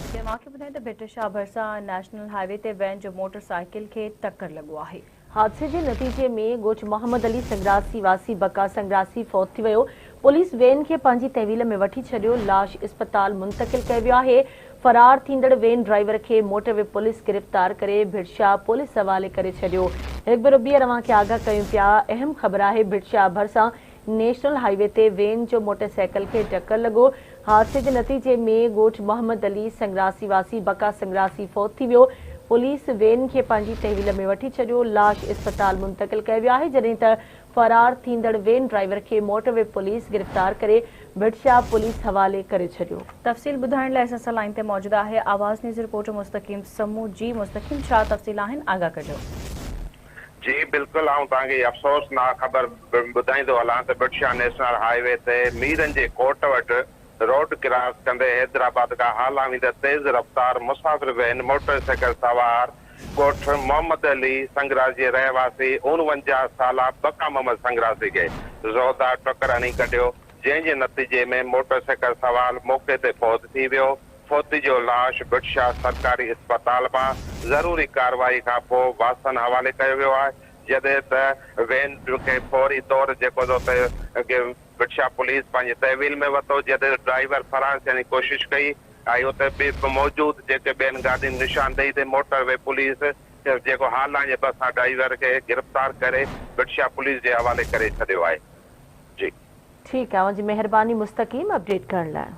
هتي اوهان کي ٻڌايون ته ڀٽ شاهه ڀرسان نيشنل هاء وي تي وين جو موٽر سائيڪل کي ٽڪر لڳو آهي. حادثي جي نتيجي ۾ ڳوٺ محمد علي سنگراسي واسي بقا سنگراسي فوت ٿي ويو. پوليس وين کي پنهنجي تحويل ۾ وٺي ڇڏيو، لاش اسپتال منتقل ڪيو ويو آهي. فرار ٿيندڙ وين ڊرائيور کي موٽر وي پوليس گرفتار ڪري ڀٽ شاهه پوليس حوالي ڪري ڇڏيو. هڪ ڀيرو ٻيهر اوهان کي آگاهه ڪيون پيا، اهم خبر آهي ڀٽ شاهه ڀرسان نيشنل هاء وي تي وين جو موٽر سائيڪل کي ٽڪر لڳو، حادثي جي نتيجي ۾ ڳوٺ محمد علي سنگراسي واسي بقا سنگراسي فوت ٿي ويو، پوليس وين کي پنهنجي تحويل ۾ وٺي ڇڏيو، لاش اسپتال منتقل ڪيو ويو آهي، جڏهن ته فرار ٿيندڙ وين ڊرائيور کي موٽر وي پوليس گرفتار ڪري ڀٽ شاهه پوليس حوالي ڪري ڇڏيو. تفصيل ٻڌائڻ لاء اسان سان لائين تي موجود آهي آواز نيوز رپورٽر مستقيم سمون جي مستقيم ڇا تفصيل آهن آگاهه ڪجو. جي بلڪل آئون توهان کي هي افسوسناڪ خبر ٻڌائيندو هلان ته Bhit Shah national high V تي ميرن جي ڪوٽ وٽ روڊ ڪراس ڪندي حيدرآباد کان هالا ويندڙ تيز رفتار مسافر وين موٽر سائيڪل سوار ڳوٺ محمد علي سنگراسي جي رهواسي 49 سالا بقا محمد سنگراسي کي زوردار ٽڪر هڻي ڪڍيو جنهن جي نتيجي ۾ موٽر سائيڪل سوار موقعي تي فوت ٿي ويو. فوتي جو لاش ڀٽ شاهه سرڪاري اسپتال مان ضروري ڪارروائي کان پوء وارثن حوالي ڪيو ويو آهي جڏهن ته وين کي فوري طور جيڪو اتي ڀٽ شاهه پوليس پنهنجي تحويل ۾ ورتو جڏهن ته ڊرائيور فرار ٿيڻ جي ڪوشش ڪئي ۽ اتي به موجود جيڪي ٻين گاڏين نشاندهي تي موٽر وي پوليس جيڪو هالان جي ڀرسان ڊرائيور کي گرفتار ڪري ڀٽ شاهه پوليس جي حوالي ڪري ڇڏيو آهي جي. ٺيڪ آهي اوهان جي مهرباني مستقيم اپڊيٽ ڪرڻ لاء.